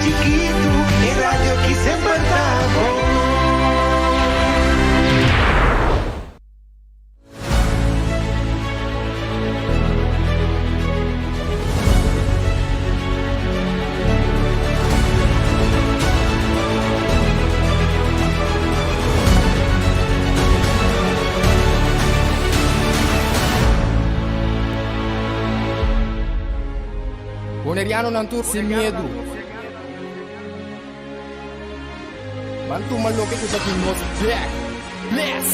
Chikitu, e radio ki semper ta bon. Bonerianonan tur sin miedu. Ban tuma loke ku ta di nos bek. Bless!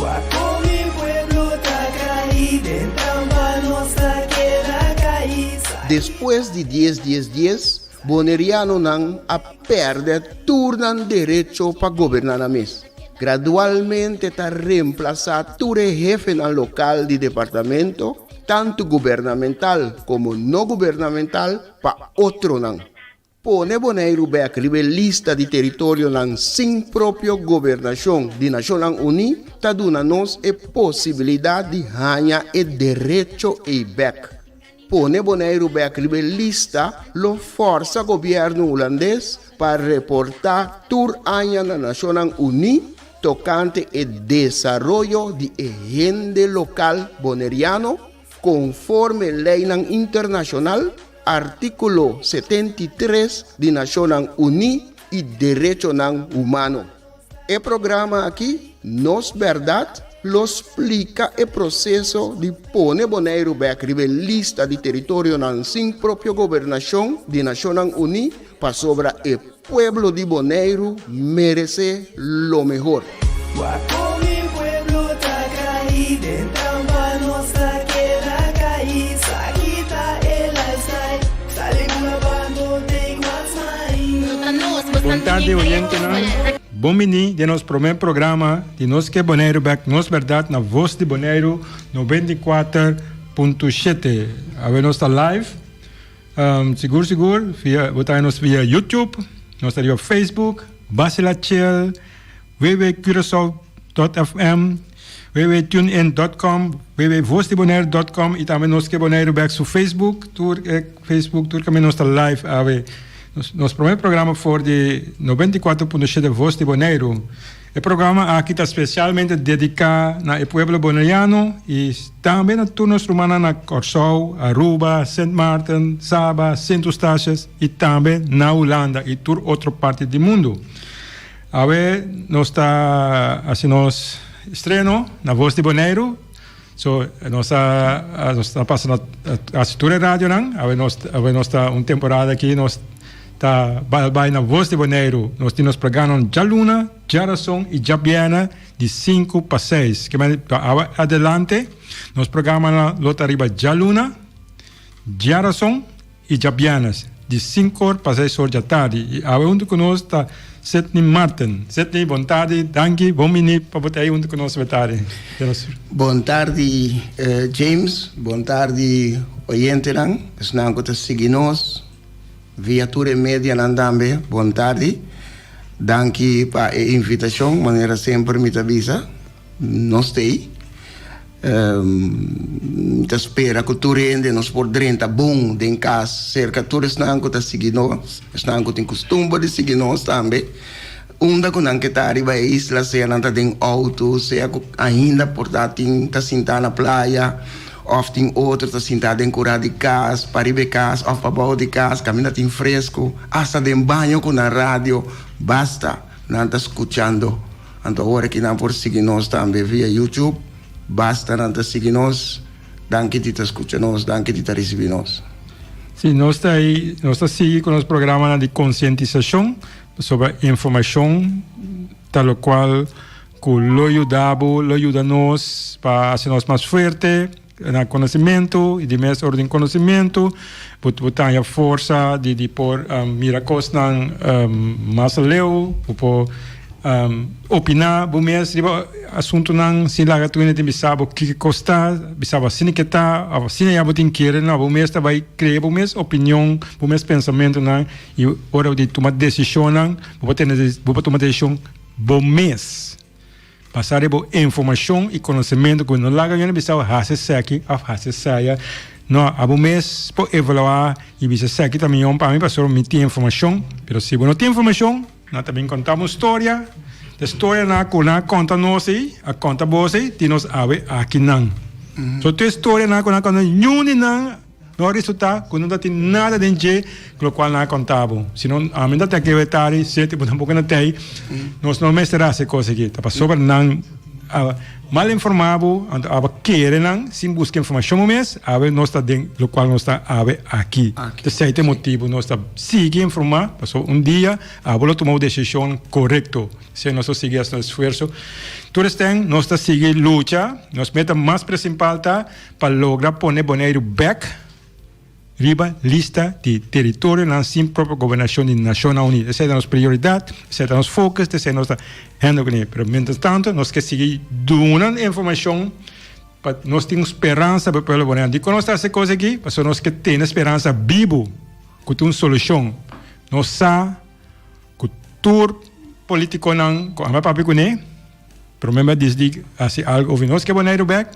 Wak kon mi pueblo ta kai den trampa nos ta keda kai. Despues di dies dies dies, Bonerianonan a pèrdè tur nan derecho pa goberná nan mes. Gradualmente ta remplasá tur e hefenan lokal di departamento, tantu gubernamental komo no gubernamental, pa otronan. Pone Boneiru bèk riba e lista di teritorionan sin propio gobernashon di Nashonnan Uní ta duna nos e posibilidat di haña e derecho ei bèk. Pone Boneiru bèk riba e lista lo fòrsa gobièrnu hulandes pa reportá tur aña na Nashonnan Uní tokante e desaroyo di e hende lokal boneriano konforme leinan internashonal, artíkulo 73 di Nashonnan Uní i derechonan humano. E programa aki, Nos Bèrdat, lo splika e proseso di pone Boneiru bèk riba e lista di teritorionan sin propio gobernashon di Nashonnan Uní pasobra e pueblo di Boneiru meresé lo mehor. Wak kon mi pueblo ta kai den trampa nos ta keda kai sa kita e lifestyle sali bula bando take what's mine. Bon tardi oyentenan, bon bini den nos prome programa di Nos Ke Boneiru Bek Nos Berdad na Voz di Boneiru 94.7. Awe nos ta live. Sigur sigur via bo ta nos via YouTube, nos ta riba Facebook, Basila Chill, www.curacao.fm, www.tunein.com, www.vozdibonaire.com y tambe Nos Ke Boneiru Bek su Facebook, tur e Facebook tur kaminda nos ta live awe. Nos nos prome programa for di 94.7 Voz di Boneiru. E programa aki ta spesialmente dediká na e pueblo boneriano i tambe na tur nos rumannan na Kòrsou, Aruba, Sint Maarten, Saba, Sint Eustatius i tambe na Hulanda i tur otro parti di mundu. Awe nos ta hasi nos estreno na Voz di Boneiru. So nos a nos ta pasa na hasi tur e radionan. Awe nos awe nos ta un temporada aki nos ta bai bai na Voz di Boneiru. Nos tin nos programanan djaluna, djarason i djabièrnè di sinku pa seis. Ke men pa awe adelante nos programanan lo ta riba djaluna, djarason i djabièrnè di sinku or pa seis or djatardi. I awe huntu ku nos ta Sidney Marten. Sidney, bon tardi, danki, bon bini pa bo ta ei huntu ku nos awe tardi. Bon tardi James, bon tardi oyentenan, esnan ku ta sigui nos via tur e medianan tambe, bon tardi. Danki pa e invitashon, manera semper mi ta bisa, nos ta ei. Mi ta spera ku tur hende nos por drenta bon den kas serka tur esnan ku ta sigui nos, esnan ku tin kustumber di sigui nos tambe. Unda ku nan ke ta riba e isla, sea nan ta den outo, sea ku ainda por ta tin ta sintá na playa òf tin otro ta sintá den kurá di kas, pariba e kas òf pabou di kas, kaminda tin fresku, asta den baño ku nan radio, basta nan ta skuchando. Anto awor aki nan por sigui nos tambe via YouTube. Basta nan ta sigui nos. Danki di ta skucha nos, danki di ta risibí nos. Sí, nos ta ei, nos ta sigui ku nos programanan di konsientisashon pasobra informashon ta lokual ku lo yuda bo, lo yuda nos pa hasi nos mas fuerte na konosementu i di mes ora den konosementu bo bo ta haña forsa di di por mira kosnan mas aleu, bo por Opiná bo mes riba asuntunan sin laga tur hende tin bisa bo kiko kos ta, bisa bo asina ke ta òf asina ya bo tin kere. No, bo mes ta bai krea bo mes opinion, bo mes pensamentunan i ora di tuma desishonnan bo por tene bo por tuma desishon bo mes basá riba bo informashon i konosementu ku no laga hende bisa bo hasi esaki òf hasi esaya. No, abo mes por evaluá i bisa esaki ta mihó pa mi pasobra mi tin informashon. Pero si bo no tin informashon, nan ta bin konta bo un storia. E storianan ku nan a konta nos ei, a konta bos ei, tin nos awe akinan. So tur e storianan ku nan a konta, niun di nan no a resultá ku no ta tin nada den dje lokual nan a konta bo. Si no, ami no ta tin aki awe tardi, seti bo tampoko no ta ei. Nos no mester hasi e kos aki. Ta pasobra nan a mal informá bo, anto abo a kere nan sin buska informashon bo mes, awe nos ta den lokual nos ta awe aki. Esei ta e motibu nos ta sigui informá, pasobra un dia abo lo tuma un desishon korekto. Esei nos ta sigui hasi nos esfuerso. Tur esten nos ta sigui lucha, nos meta mas prinsipal ta pa logra pone Boneiru bèk riba lista di teritorionan sin propio gobernashon di Nashonnan Uní. Esei ta nos prioridat, esei ta nos focus, esei nos ta handle kuné. Pero mientras tanto nos ke sigui duna informashon pa nos tin un speransa pa e pueblo Boneiru. Dikon nos ta hasi e kos aki? Pasobra nos ke tene speransa bibu ku tin un solushon. Nos sa ku tur politikonan ku amba papia kuné promé mi a disidí hasi algu ofi nos ke Boneiru bèk,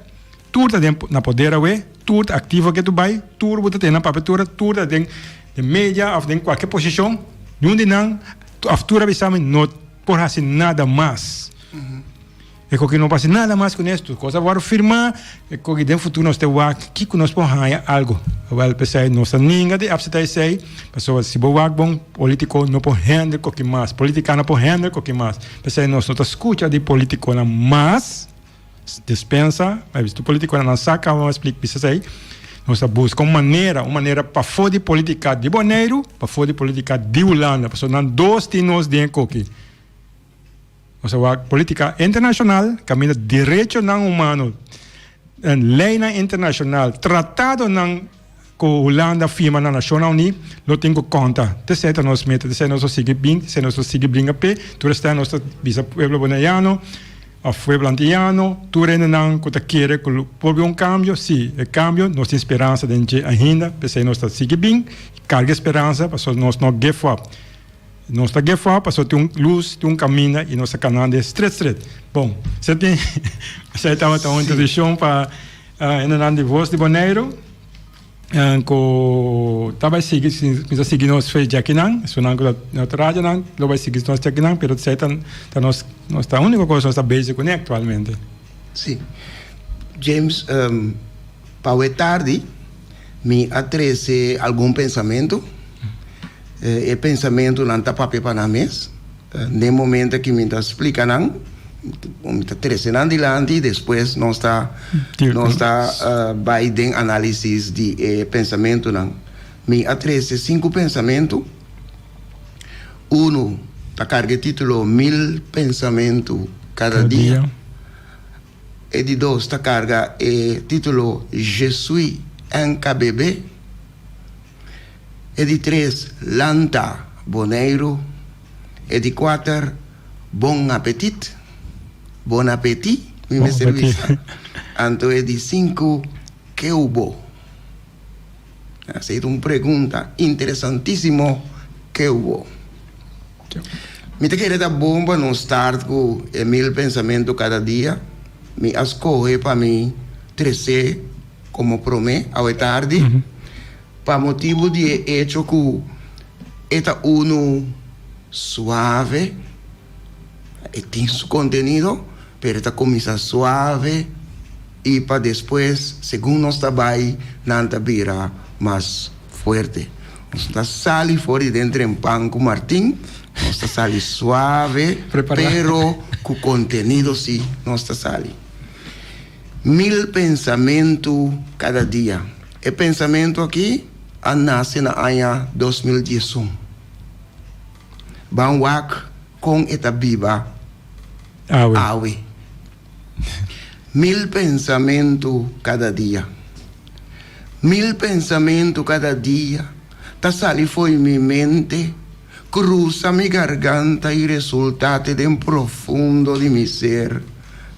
tur ta den na poder awe, tur ta aktivo ke tu bai, tur bo ta tene nan papia tur tur ta den den media òf den kualke posishon, niun di nan òf tur a bisa mi no por hasi nada mas. E koki no por hasi nada mas ku nes, tur kos a wòrdu firmá, e koki den futuro nos ta wak kiko nos por haña algu. Awèl p'esei nos ta ninga di apseptá esei, pasobra si bo wak bon, polítiko no por hèndel koki mas, polítika no por hèndel koki mas. P'esei nos no ta skucha di polítikonan mas, despensa, a bisto polítikonan nan sa kaba mas splika bisa esei. Nos ta buska un manera, un manera pafó di polítika di Boneiru, pafó di polítika di Hulanda, pasobra nan dos tin nos den e koki. Nos a wak politica internacional caminda derechonan humano, leynan internacional, tratadonan cu Hulanda firma na Nacionnan Uní lo tin cu conta. T'esey ta nos meta, t'esey nos lo sigui bin, t'esey nos lo sigui bringa p'e. Tur esnan nos ta bisa pueblo Boneiano of pueblo Antiyano, tur hendenan cu ta kere cu lo por bin un cambio, si, e cambio nos tin speransa den dje ainda, p'esey nos ta sigui bin, carga e speransa pasobra nos no give up. Nos ta gefa pasobra tin un lus, tin un kaminda i nos ta kanando e stret stret. Bon, esei tin esei tabata un introduccion pa hendenan di Voz di Boneiru ku ta bai sigui mi ta sigui nos fe djakinan, esunnan ku ta na otro radionan lo bai sigui nos djakinan pero esei ta ta nos nos ta uniko kos nos ta bezig kuné aktualmente. Sí. James, pawe tardi mi a trese algun pensamentu. E pensamentunan ta papia pa nan mes. Den momento ki mi ta splika nan, mi ta trese nan dilanti, despues nos ta nos ta bai den análisis di e pensamentunan. Mi a trese sinku pensamentu. Unu ta karga e título Mil pensamentu kada dia. E di dos ta karga e título Je suis un KBB. E di tres, Lanta, Boneiru. E di kuater, Bon apetit, Bon apeti, mi mester bisa. Anto e di sinku, Ke ubo? Esei ta un pregunta interesantisimo, Ke ubo? Mi ta kere ta bon pa nos start ku e mil pensamentu kada dia. Mi a skohe pa mi tres'é komo promé awe tardi. Pa motibu di e echo ku e ta unu suave, e tin su kontenido, pero e ta kuminsá suave i pa despues, segun nos ta bai, nan ta bira mas fuerte. Nos ta sali for di den trempan ku Martin, nos ta sali suave, pero ku kontenido sí nos ta sali. Mil pensamentu kada dia. E pensamentu aki a nase na aña 2011. Ban wak kon e ta biba awe. Mil pensamentu kada dia. Mil pensamentu kada dia ta sali fo'i mi mente, krusa mi garganta i resultá te den profundo di mi ser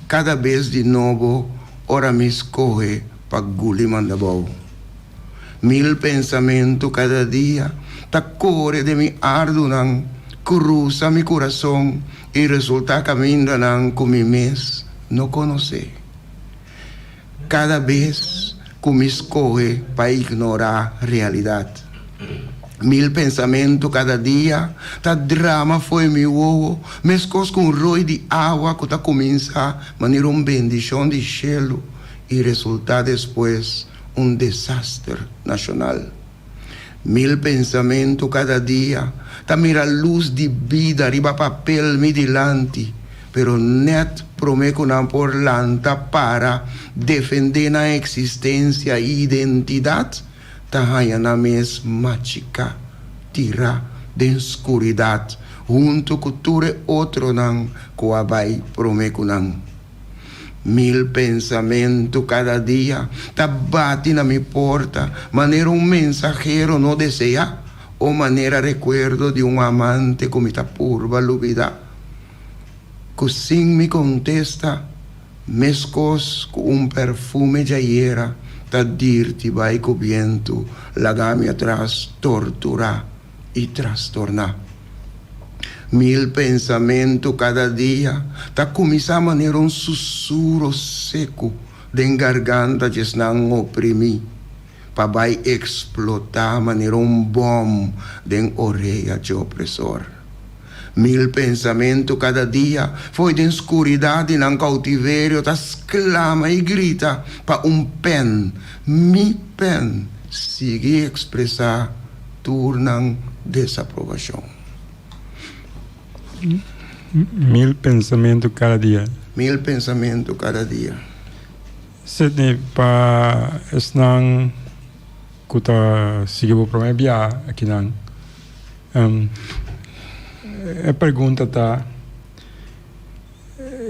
kada bes di nobo ora mi skohe pa guli manda bou. Mil pensamentu kada dia ta kore den mi ardunan, krusa mi kurason i resultá kamindanan ku mi mes no konosé. Kada bes. ku mi skohe pa ignorá realidat. Mil pensamentu kada dia ta drama fo'i mi wowo meskos ku un roi di awa ku ta kuminsá manera un bendishon di shelu i resultá despues un desaster nashonal. Mil pensamentu kada dia ta mira lus di bida riba papel mi dilanti, pero nèt promé ku nan por lanta para defendé nan eksistensia i identidat, ta haña nan mes machiká, tirá den skuridat huntu ku tur e otronan ku a bai promé ku nan. Mil pensamentu kada dia ta bati na mi porta manera un mensahero no deseá o manera rekuerdo di un amante ku mi ta purba lubidá, ku sin mi kontesta, meskos ku un perfume djayera ta dirti bai ku bientu laga mi atras torturá i trastorná. Mil pensamentu kada dia ta kuminsá manera un susuro seku den garganta djesnan oprimí, pa bai eksplotá manera un bòm den orea dje opresor. Mil pensamentu kada dia fo'i den skuridat di nan koutiverio ta sklama i grita pa un pèn, mi pèn, sigui ekspresá tur nan desaprobashon. Mil pensamentu kada dia. Mil pensamentu kada dia. Sidney, pa esnan ku ta sigui bo promé biaha akinan, e pregunta ta,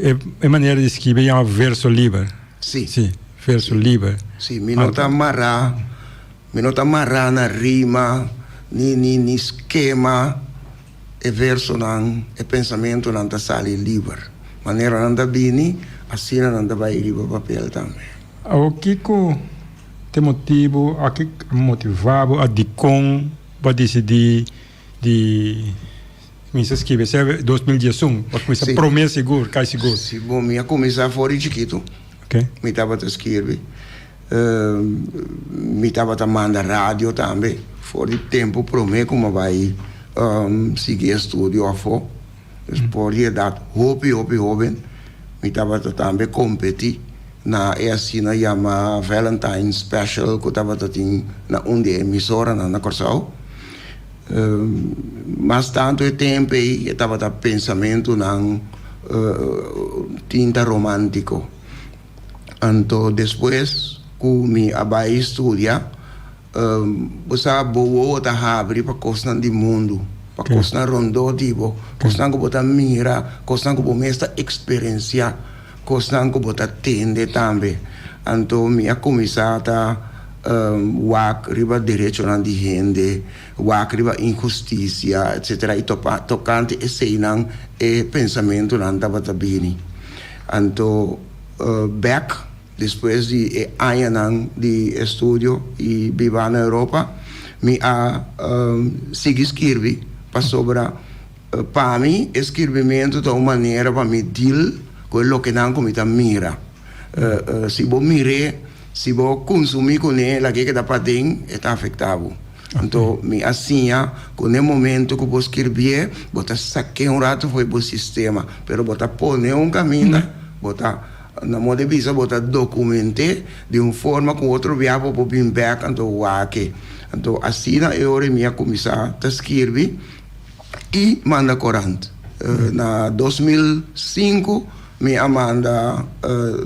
e manera di skibi yama verso liber. Si. Si, verso liber. Si, mi no ta mará. Mi no ta mará na rima ni ni ni skema, e versonan, e pensamentunan ta sali liber. Manera nan ta bini, asina nan ta bai riba papel tambe. Awor kiko ta e motibu, a ke a motivá bo, a dikon bo a disidí di kuminsá skibi? Esei 2011, bo a kuminsá promé sigur, kai sigur. Si, bon, mi a kuminsá for di chikitu. Mi tabata skirbi. Mi tabata manda radio tambe for di tempu prome ku mi a bai sigui estudio afó. Dus por di edat hopi hopi hoben mi tabata tambe kompetí na e asina yama Valentine Special ku tabata tin na un di e emisoranan na Kòrsou. Mas tantu e tempu ei e tabata pensamentunan tinta romántiko. Anto despues ku mi a bai studia, bo sa bo wowo ta habri pa kosnan di mundu, pa kosnan rondó di bo, kosnan ku bo ta mira, kosnan ku bo mes ta eksperensiá, kosnan ku bo ta tende tambe. Anto mi a kuminsá ta wak riba derechonan di hende, wak riba inhustisia, etsetera, i topa tokante eseinan e pensamentunan tabata bini. Anto bek despues di e añanan di estudio i biba na Europa, mi a sigui skirbi pasobra pa mi e skirbimentu ta un manera pa mi deal ku e lokenan ku mi ta mira. Si bo mir'é, si bo kunsumí kuné lag'é keda paden, e ta afektá bo. Anto mi a siña ku n'e momento ku bo skirbié, bo ta sak'é un rato fo'i bo sistema, pero bo ta pon'é un kaminda, bo ta, na modo di bisa, bo ta dokument'é di un forma ku otro bia bo por bin bèk anto wak-e. Anto asina e ora mi a kuminsá ta skirbi i manda korant. Na 2005 mi a manda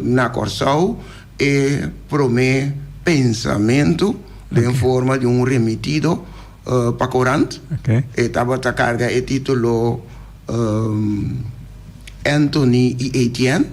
na Kòrsou E promé pensamentu den forma di un remitido pa korant. E tabata karga e título Anthony i Etienne,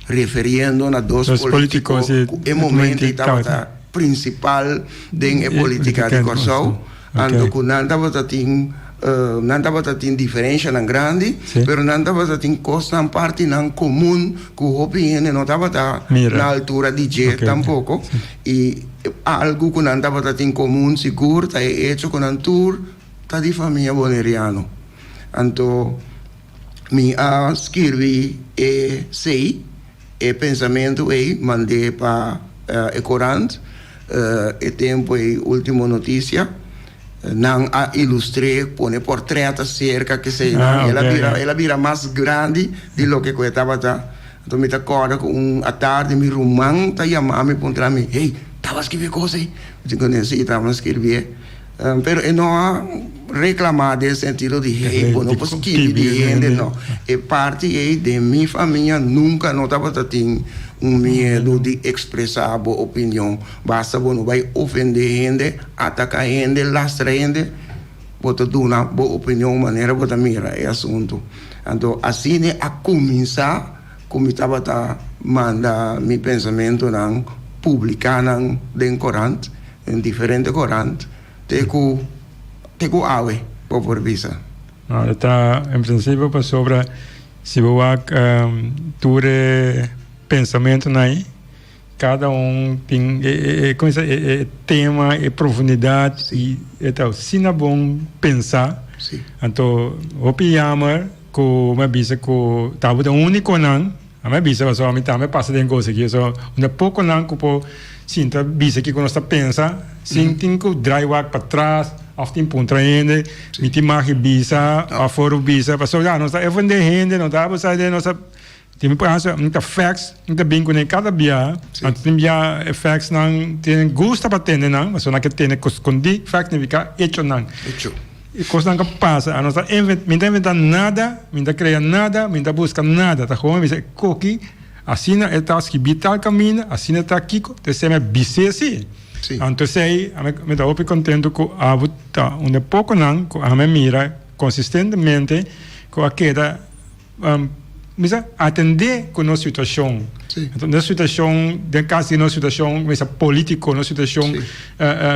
referiendo na dos polítiko ku e momento ei tabata prinsipal den e polítika di Kòrsou. Anto ku nan tabata tin nan tabata tin diferenshanan grandi, pero nan tabata tin kosnan partinan komun ku hopi hende no tabata na altura di dje tampoko. I algu ku nan tabata tin komun sigur ta e echo ku nan tur ta di famia boneriano. Anto mi a skirbi e sei, e pensamentu ei mand'é pa e korant. E tempu ei Ultimo Noticia nan a ilustr'é, pone portrèt aserka keseinan. El a bira, el a bira mas grandi di loke ku e tabata. Anto mi ta kòrda ku un atardi mi ruman ta yama mi puntra mi, Hey, tabata skirbi e kos ei? Mi di kuné, Sí, tabata skirbié. Pero e no a reklamá den sentido di, Hey, bo no por skirbi di hende, no. E parti ei den mi famia nunka no tabata tin un miedu di ekspresá bo opinion. Basta bo no bai ofendé hende, ataká hende, lastra hende, bo ta duna bo opinion manera bo ta mira e asuntu. Anto asina a kuminsá ku mi tabata manda mi pensamentunan, publiká nan den korant, den diferente korant, te ku te ku awe bo por bisa. No, e ta en prinsipio pasobra si bo wak tur e pensamentunan ei, Cada un tin e e como se e tema e profundidad y e ta asina bon pensa. Anto hopi jammer cu mi a bisa cu tabata uniconan ami a bisa pasobra ami tambe a pasa den cos aki so unda poconan cu por sinta bisa kico nos ta pensa sin tin cu draai wak patras of tin puntra hende mi tin mag di bisa of for bisa pasobra nos ta ofende hende nos ta abusa hende nos ta Tin mi por hasi mi ta fax mi ta bin kuné kada bia anto tin bia e faxnan tin gusta pa tende nan pasobra nan ke tende kos skondí fax nifiká echonan e kosnan ku a pasa a nos ta mi ta inventá nada mi ta krea nada mi ta buska nada ta gewoon mi bisa e koki asina e ta skibí tal kaminda asina ta kiko ta esei mi a bis'é si anto esei mi ta hopi kontento ku abo ta un di e pokonan ku ami a mira konsistentemente ku a keda. Mester atendé ku nos situashon. Nos situashon, den kas di nos situashon, mester polítiko, nos situashon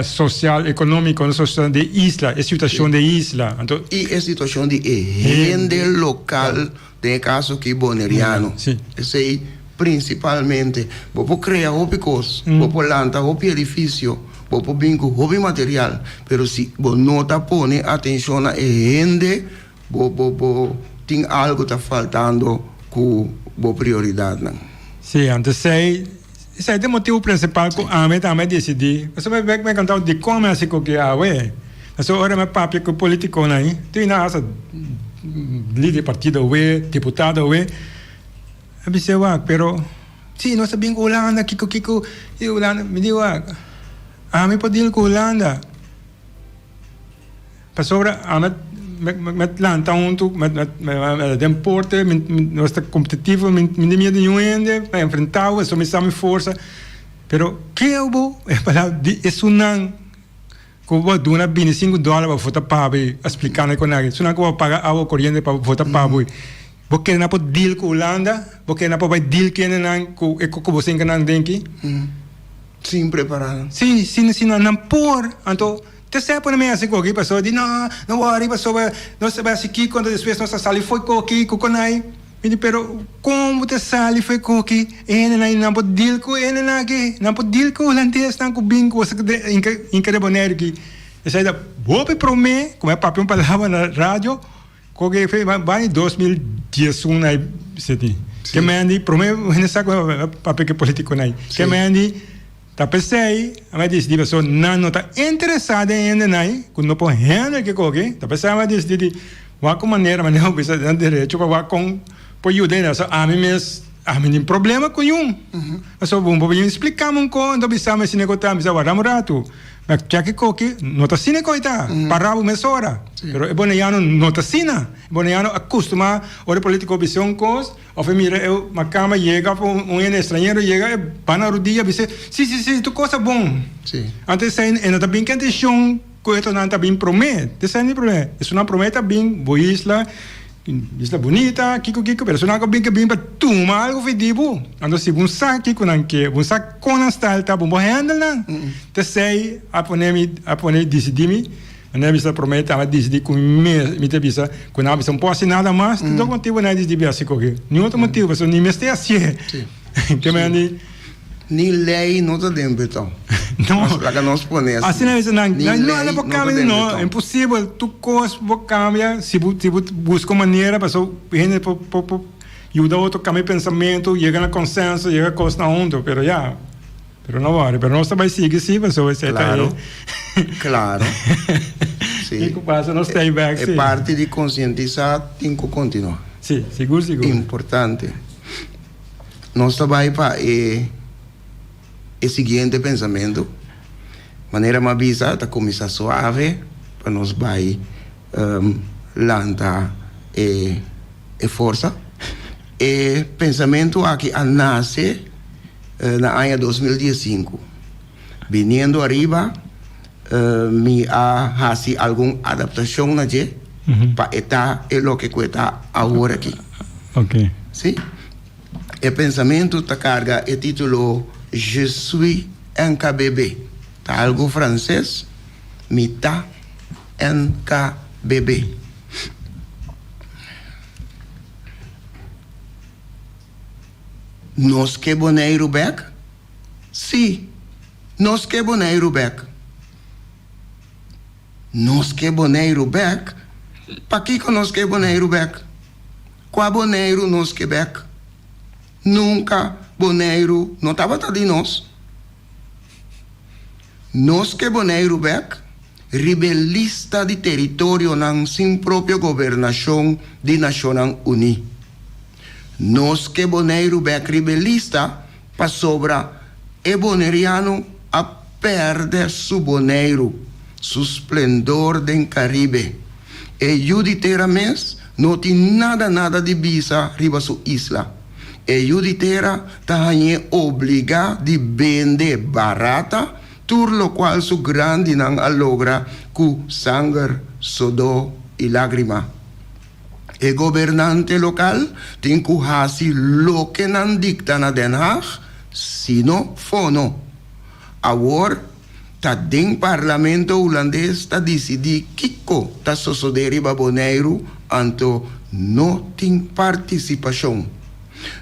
sosial, ekonómiko, nos situashon di isla, e situashon di isla. Anto. I e situashon di e hende lokal, den e kaso aki boneriano. Esei prinsipalmente. Bo por krea hopi kos, bo por lanta hopi edifisio, bo por bin ku hopi material, pero si bo no ta pone atenshon na e hende, Bo bo bo tin algo ta faltando ku bo prioridatnan. Sí, anto esei esei ta e motibu prinsipal ku ami tambe a disidí. Pasobra mi mi a kontá dikon mi a hasi koki awe. Pasobra ora mi a papia ku politikonan ei, tur nan a hasta lider di partido awe, diputado awe, a bisa wak, pero sí nos a bin ku Hulanda, kiko kiko i Hulanda. Mi di wak, ami por deal ku Hulanda. Pasobra ami mi lanta huntu den porte, nos ta kompetitivo, mi no tin miedu niun hende pa enfrentá bo, pasobra mi sa mi forsa. Pero keu bo e palabra di esunnan ku bo a duna bini sinku dòler pa vota pa bo a splika nan kon aki. Esunnan ku bo a paga awa koriente pa vota pa bo. Bo kere nan por deal ku Hulanda, bo kere nan por bai deal ku hendenan ku e koko bo sinka nan den aki. Sin prepará nan. Si, si, si nan nan por. Anto, te sè pone mi hasi koki pasobra di no, no wòri pasobra nos ta bai hasi kiko anto despues nos ta sali fo'i koki ku konai. Mi di, pero kon bo ta sali fo'i koki? E hendenan nan por deal ku e hendenan aki, nan por deal ku hulandesnan ku bin ku boso hinka hinka den Boneiru aki. Esei ta hopi promé ku mi a papia un palabra na radio. Koke fe bai 2011 na seti. Ke mendi prome hende sa ku papia ke politiko nai. Ke mendi ta pesei a mi disidi paso nan no ta interesa den hende nai ku no por handle ke koke ta pesei a mi disidi di wak un manera manera bo bisa nan derecho pa wak kon por yuda hende paso ami mes ami tin problema ku yun paso bo por bin splikami un ko anto bisa mi asina ku ta mi bisa warda un ratu. Ma chèk e koki, no ta asina e koi ta, pará bo mesora. Pero e boneiano no ta asina. E boneiano a kustumá ora e polítiko bisa un kos, òf e mira e makamba yega òf un hende estranhero yega, e ba na rudia bisa, si, si, si, tur kos ta bon. Anto esei e no ta bin ku e intenshon ku e otronan ta bin promé. Esei no e promé. Esunnan promé ta bin bo isla. Isla bunita, kiko kiko, pero esunnan ku bin ke bin pa tuma algu for di bo. Anto si bo sa kiko nan ke, bo sa kon nan style ta, bo bo handle nan. T'esei a pone mi, a pone disidi mi, manera mi sa prome taba disidi ku mi mes, mi ta bisa ku nan a bisa no por hasi nada mas, tin otro motibu nan a disidi bi hasi koke. Niun otro motibu, pasobra ni mester hasié. Ke men di. Ni lei no ta den beton. No. Laga nos pone asi. Asina bisa nan. Ni lei no ta den beton. Imposibel. Tur kos bo kambia si bo si bo buska un manera pasobra hende por por por yuda otro kambia pensamentu, yega na konsenso, yega kosnan huntu. Pero ya. Pero no worry, pero nos ta bai sigui si, pasobra esei ta Claro, claro. Sí. Kiko pasa nos ta ei bek, si. E parti di konsientisá tin ku kontinuá. Si, sigur sigur. Importante. Nos ta bai pa e e siguiente pensamentu. Manera mi a bisa ta kuminsá suave pa nos bai lanta e e forsa. E pensamentu aki a nase na aña 2015. Biniendo ariba mi a hasi algun adaptashon na dje pa e ta e loke ku e ta awor aki. Si. E pensamentu ta karga e titulo Je suis NKBB. Ta algu franses, Mi ta NKBB. Nos ke Boneiru bèk? Sí, nos ke Boneiru bèk. Nos ke Boneiru bèk? Pakiko nos ke Boneiru bèk? Kua Boneiru nos ke bèk? Nunka Boneiru no tabata di nos. Nos ke Boneiru bèk riba e lista di teritorionan sin propio gobernashon di Nashonnan Uní. Nos ke Boneiru bèk riba e lista pasobra e boneriano a pèrdè su Boneiru, su splendor den Karibe. E yu di tera mes no tin nada nada di bisa riba su isla. E yu di tera ta hañ'é obligá di bende barata tur lokual su grandinan a logra ku sanger, sodó i lágrima. E gobernante lokal tin ku hasi loke nan dikta na Den Haag, sino fono. Awor ta den parlamento hulandes ta disidí kiko ta sosodé riba Boneiru, anto no tin partisipashon.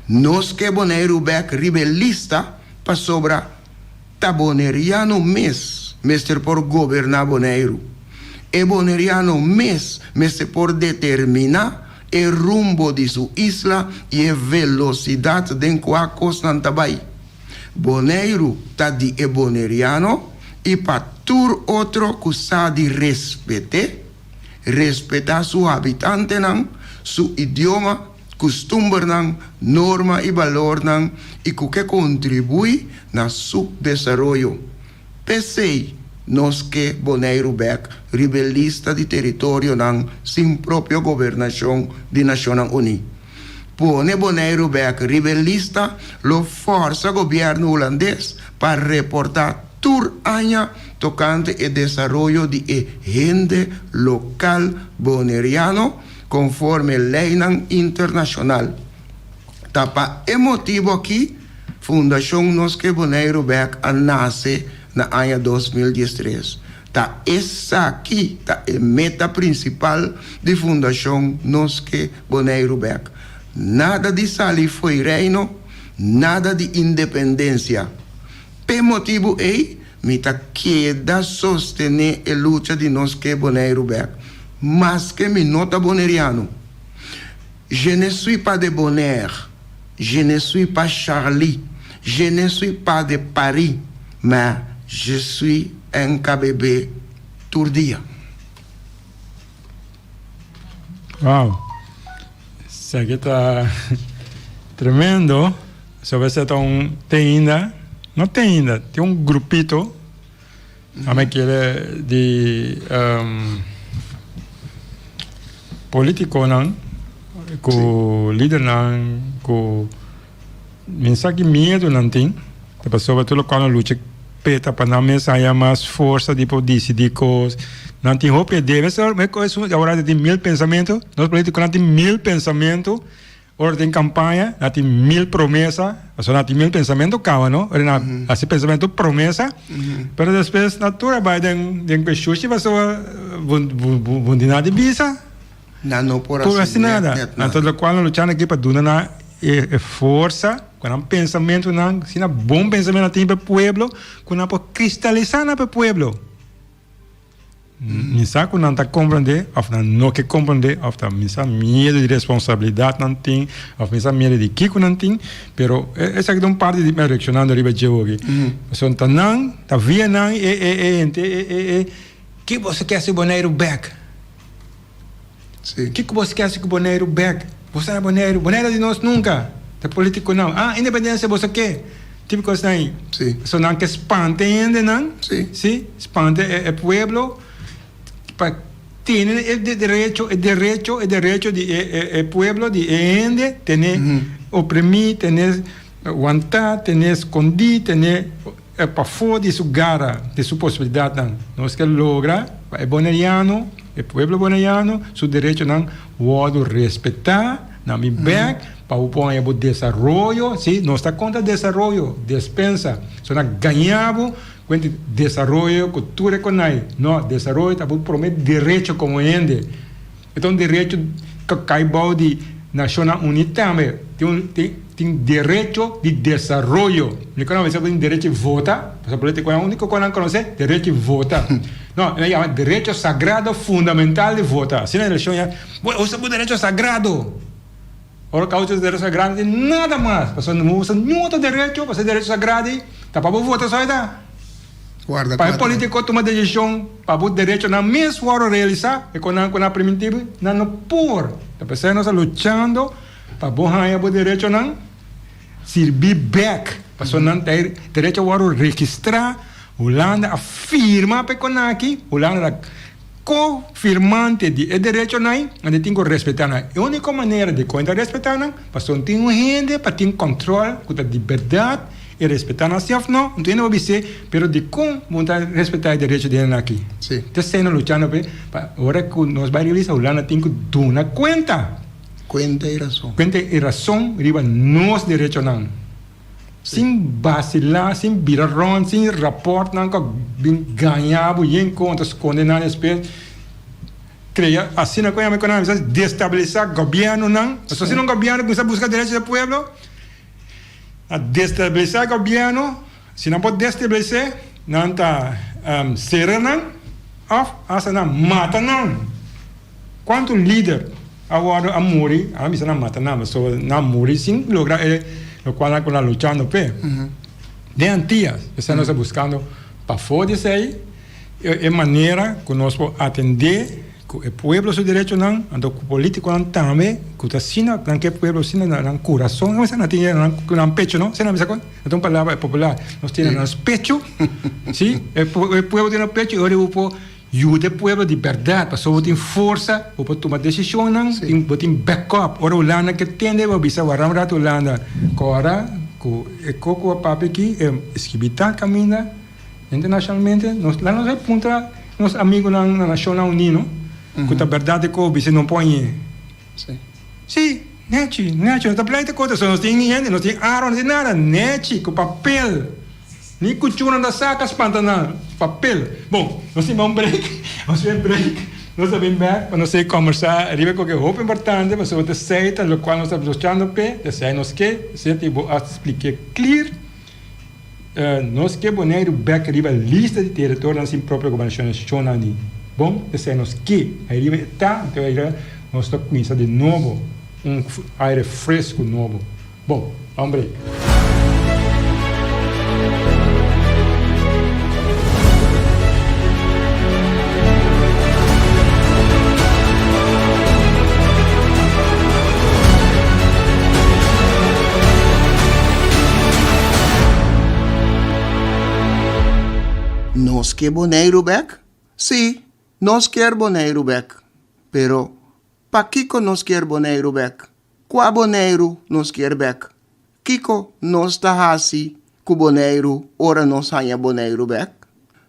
Nos ke Boneiru bèk riba e lista pasobra Ta boneriano mes mester por goberná Boneiru. E boneriano mes mester por determiná e rumbo di su isla i e velosidat den kua kosnan ta bai. Boneiru ta di e boneriano i pa tur otro ku sa di respet'é, respetá su habitantenan, su idioma, kustumbernan, norma i balornan i ku ke kontribuí na su desaroyo. P'esei nos ke Boneiru bèk riba e lista di teritorionan sin propio gobernashon di Nashonnan Uní. Pone Boneiru bèk riba e lista lo fòrsa gobièrnu hulandes pa reportá tur aña tokante e desaroyo di e hende lokal boneriano konforme leinan internashonal. Ta pa e motibu aki Fundashon Nos Ke Boneiru Bèk a nase na aña 2013. Ta esaki ta e meta prinsipal di Fundashon Nos Ke Boneiru Bèk. Nada di sali fo'i Reino, nada di independensia. P'e motibu ei Mi ta keda sostené e lucha di nos ke Boneiru bèk, maske mi no ta boneriano. Je ne suis pas de Bonaire, je ne suis pas Charlie, je ne suis pas de Paris, mais je suis NKBB tur dia. Wow! Esaki ta tremendo. So esei ta un te ainda, no te ainda, tin un grupito, a mi kere di um, politiconan ku lidernan ku mi sa ki miedu nan tin, ta pasobra tur lokual nan lucha peta pa nan mes haya mas forsa di por disidí kos. Nan tin hopi idea. Mester awor tin mil pensamentu, nos politiconan tin mil pensamentu. Ora tin campaña, nan tin mil promesa, pasobra nan tin mil pensamentu caba, no? Ora nan haci pensamentu promesa, pero despues nan tur a bay den den shushi pasobra bo bo tin nada di bisa. Nan no por haci net nada. Net nada. Anto locual nan luchando aki pa duna nan e e forsa cu nan pensamentunan, asina bon pensamentu nan tin pa e pueblo, cu nan por cristalisa nan pa e pueblo. Mi sa ku nan ta komprendé òf nan no ke komprendé òf ta mi sa miedu di responsabilidat nan tin òf mi sa miedu di kiko nan tin, pero esaki ta un parti di mi reakshonando riba dje hopi. Pasobra ta nan, ta via nan e e e hente e e e ke boso ke hasi Boneiru bèk? Kiko boso ke hasi ku Boneiru bèk? Boso ta na Boneiru, Boneiru ta di nos nunka, ta politikonan, ah independensia boso ke? Tipo kosnan ei. So nan ke spanta e hendenan, si, spanta e pueblo pa tene e derecho, e derecho, e derecho di e pueblo, di e hende, tene oprimi, tene wantá, tene skondí, tene pafó di su gara, di su posibilidatnan. Nos ke logra pa e boneriano, e pueblo boneriano, su derechonan wòrdu respetá. Nan bin bek pa bo por haña bo desaroyo, si, nos ta kontra desaroyo, despensa, so nan gaña bo kuenti desaroyo ku tur e konai, no, desaroyo ta bo prome derecho komo hende, e ta un derecho ku kai bou di Nashonnan Uní tambe, tin un tin tin derecho di desaroyo, mi kono a bisa bo tin derecho di vota, pasobra politikonan uniko ku nan konosé derecho di vota, no, nan yama derecho sagrado fundamental di vota, asina elekshon ya. Bo usa bo derecho sagrado. Ora ka usa derecho sagrado no tin nada mas. Pasobra no usa niun otro derecho, pasobra e derecho sagrado ei ta pa bo vota so ta. Guarda Pa e politico tuma decision pa bo derechonan mes wòrdu realisa, e konan ku nan a primintí bo, nan no por. Ta p'esei nos ta luchando pa bo haña bo derechonan sirbí bèk. Pasobra nan ta e derecho a wòrdu registrá, Hulanda a firma pa e konan aki, Hulanda ta Ko-firmante di e derechonan nan tin ku respetá nan. E úniko manera di kon ta respetá nan, pasobra no tin un hende pa tin kòntròl ku ta di bèrdat e respetá nan si òf no, no tin hende por bis'é, pero dikon bo no ta respetá e derecho di hende aki? Ta esei nos luchando p'e, pa ora ku nos bai riba lista Hulanda tin ku duna kuenta. Kuenta i rason. Kuenta i rason riba nos derechonan. Sin basilá, sin bira rònt, sin rapòrtnan ku a bin gaña bo yen kontra, skonde nan despues, krea asina ku yama ekonomia, sa destabilisá gobièrnunan. Pasobra si un gobièrnu kuminsá buska derecho di e pueblo, a destabilisá e gobièrnu, si nan por destabilis'é, nan ta sera nan òf asta nan mata nan. Cuanto lider a wordo a muri, a bisa nan mata nan, pasobra nan a muri sin logra e locual nan cu nan luchando p'e. Den Antillas, esei nos ta buscando pafó di esei, e manera cu nos por atende cu e pueblo su derechonan, anto cu politiconan tambe cu ta asina, nan ke pueblo asina na nan curason, no nan tin na nan pecho no, asina nan bisa con, ta un palabra popular, nos tin na nos pecho, si, e pueblo tin na pecho y ora bo por Yuda e pueblo di bèrdat, pasobra bo tin forsa, bo por tuma desishonnan, bo tin backup. Ora Hulanda ke tende bo bisa wara un ratu Hulanda, kòrda ku e koko a papia aki e skibí tal kaminda internashonalmente, nos laga nos a puntra nos amigunan na Nashonnan Uní no, ku ta bèrdat e kos bisa no por hañ'é. Sí, nèchi, nèchi, no ta pleita kos, nos tin hende, nos tin arma, no tin nada, nèchi ku papel. Ni cuchu nan ta saca spanta nan papel. Bon, nos tin un break, nos tin un break, nos ta bin bek pa nos sigui combersa riba e koke hopi importante pasobra ta esey ta locual nos ta luchando p'e, ta esey nos ke, esey tin bo a spliké clear. Nos ke Boneiru bek riba lista di territorionan sin propio gobernacion nacional ni. Bon, esey nos ke. Ariba e ta, anto ariba nos ta cuminsa di nobo, un aire fresco nobo. Bon, un break. Nos ke Boneiru bek? Sí, nos kier Boneiru bek. Pero, pakiko nos kier Boneiru bek? Kua Boneiru nos kier bek? Kiko nos ta hasi ku Boneiru ora nos haña Boneiru bek?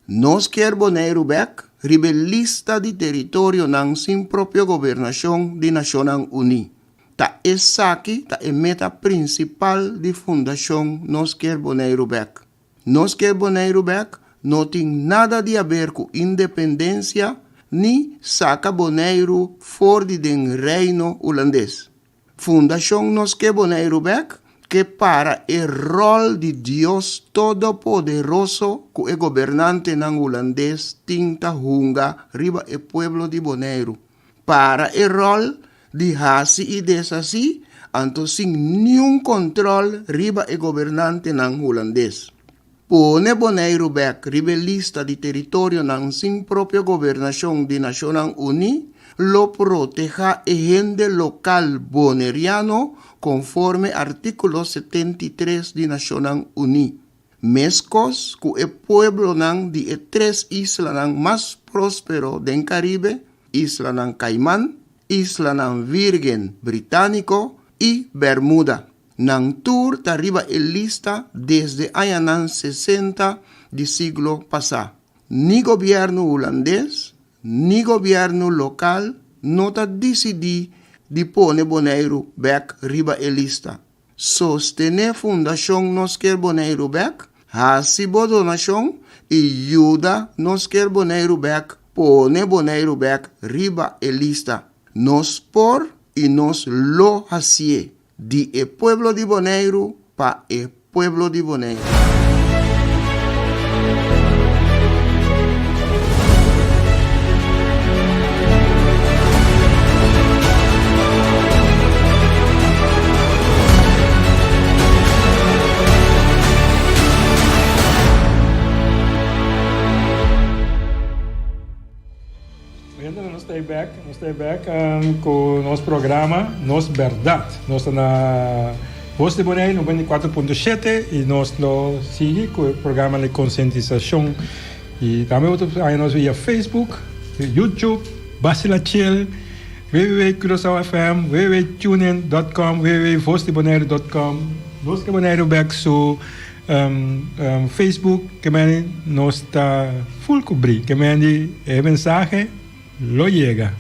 Nos kier Boneiru bek riba e lista di teritorionan sin propio gobernashon di Nashonnan Uní. Ta esaki ta e meta prinsipal di Fundashon Nos Kier Boneiru Bek. Nos kier Boneiru bek no tin nada di haber ku independensia ni saka Boneiru for di den Reino Hulandes. Fundashon Nos Ke Boneiru Bek. Ke para e ròl di Dios Todopoderoso ku e gobernantenan hulandes tin ta hunga riba e pueblo di Boneiru. Para e ròl di hasi i deshasí, anto sin niun kontròl riba e gobernantenan hulandes. Pone Boneiru bèk riba e lista di teritorionan sin propio gobernashon di Nashonnan Uní lo protehá e hende lokal boneriano konforme artíkulo 73 di Nashonnan Uní, meskos ku e pueblonan di e tres islanan mas próspero den Karibe, Islanan Kaiman, Islanan Vírgen Britániko i Bermuda. Nan tur ta riba e lista desde añanan sesenta di siglo pasá. Ni gobièrnu hulandes ni gobièrnu lokal no ta disidí di pone Boneiru bèk riba e lista. Sostené Fundashon Nos Kier Boneiru Bèk, hasi bo donashon i yuda Nos Kier Boneiru Bèk pone Boneiru bèk riba e lista. Nos por i nos lo hasié. Di e pueblo di Boneiru pa e pueblo di Boneiru. Oyente nos ta bek, nos ta bek ku nos programa Nos Bèrdat. Nos ta na Voz di Boneiru 94.7 i nos lo sigui ku e programa di konsientisashon. I tambe bo ta haña nos via Facebook, YouTube, Basila Chill, www.curaçaofm, www.tunein.com, www.vosdiboneiru.com. Nos ke Boneiru bek su Facebook ke mende nos ta full cubri ke mende e mensahe lo yega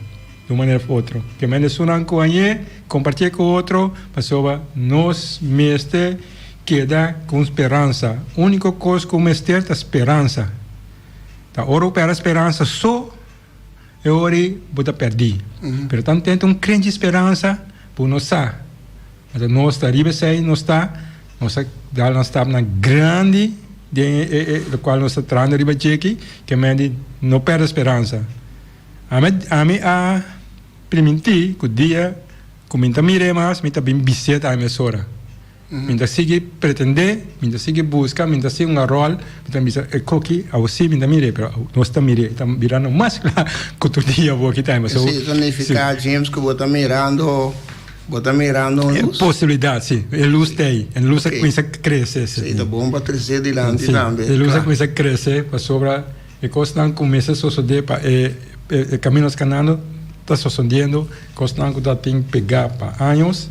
di un manera of otro ke mende esunnan cu añe compartie cu otro pasobra nos mester keda cu un speransa unico cos cu mester ta speransa ta ora bo perde speransa so e ora bo ta perdi pero tan tenta un crenchi speransa bo no sa. Anto nos ta riba esei nos ta, nos a dal nan stapnan grandi den e e lokual nos ta trahando riba djeki ke men di no perde speransa. Ami ami a primintí ku dia ku mi ta mir'é mas mi ta bin bis'é ta mesora. Mi ta sigui pretendé, mi ta sigui buska, mi ta sigui un ròl, mi ta bisa e koki awosi mi ta mir'é pero nos ta mir'é ta birando mas kla ku tur dia awoki ta. Esei ta nifiká James ku bo ta mirando. Bo ta mirando un lus? E posibilidat, si. E lus ta ei. E lus a kuminsá krese. Si, ta bon pa tres'é dilanti tambe. Si, e lus a kuminsá krese pasobra e kosnan kuminsá sosodé pa e e kamino nos kanando ta sosodiendo, kosnan ku ta tin pegá pa años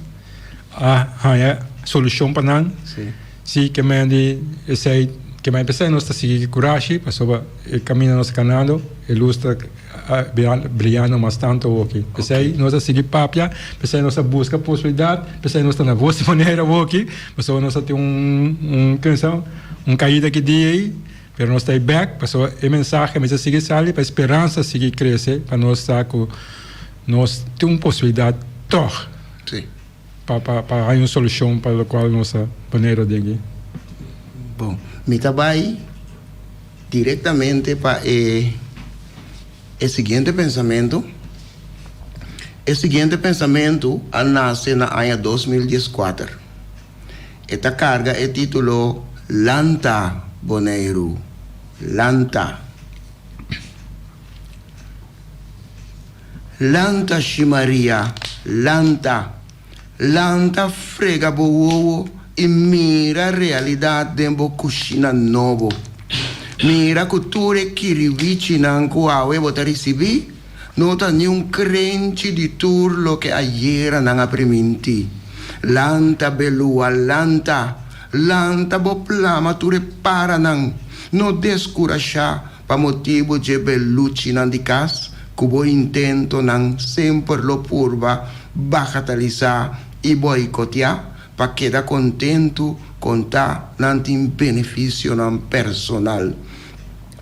a haña solushon pa nan. Si. Si, ke men di esei, ke men p'esei nos ta sigui ku kurashi pasobra e kamino nos ta kanando e lus ta. A brillando mas tanto awoki. P'esei nos a sigui papia, p'esei nos a buska posibilidat, p'esei nos ta na Voz di Bonaire awoki, pasobra nos a tin un un kensa un kaida ki dia ei, pero nos ta ei bèk pasobra e mensahe mester sigui sali pa e speransa sigui krese pa nos sa ku nos tin un posibilidat tòg pa pa pa haña un solushon pa lokual nos ta Bonaire aden aki. Bon, mi ta bai. Directamente pa e e siguiente pensamentu. E siguiente pensamentu a nace na aña 2014. E ta carga e titulo Lanta, Boneiru, lanta. Lanta, Shi Maria, lanta. Lanta frega bo wowo i mira realidat den bo kushina nobo. Mira ku tur e kiriwichinan ku awe bo ta risibí no ta niun krenchi di tur loke ayera nan a primintí. Lanta belua, lanta! Lanta bo plama tur e paranan. No deskurashá pa motibu dje beluchinan di kas ku bo intentonan semper lo purba bagatalisá i boikoteá pa keda kontentu kontá nan tin benefisionan personal.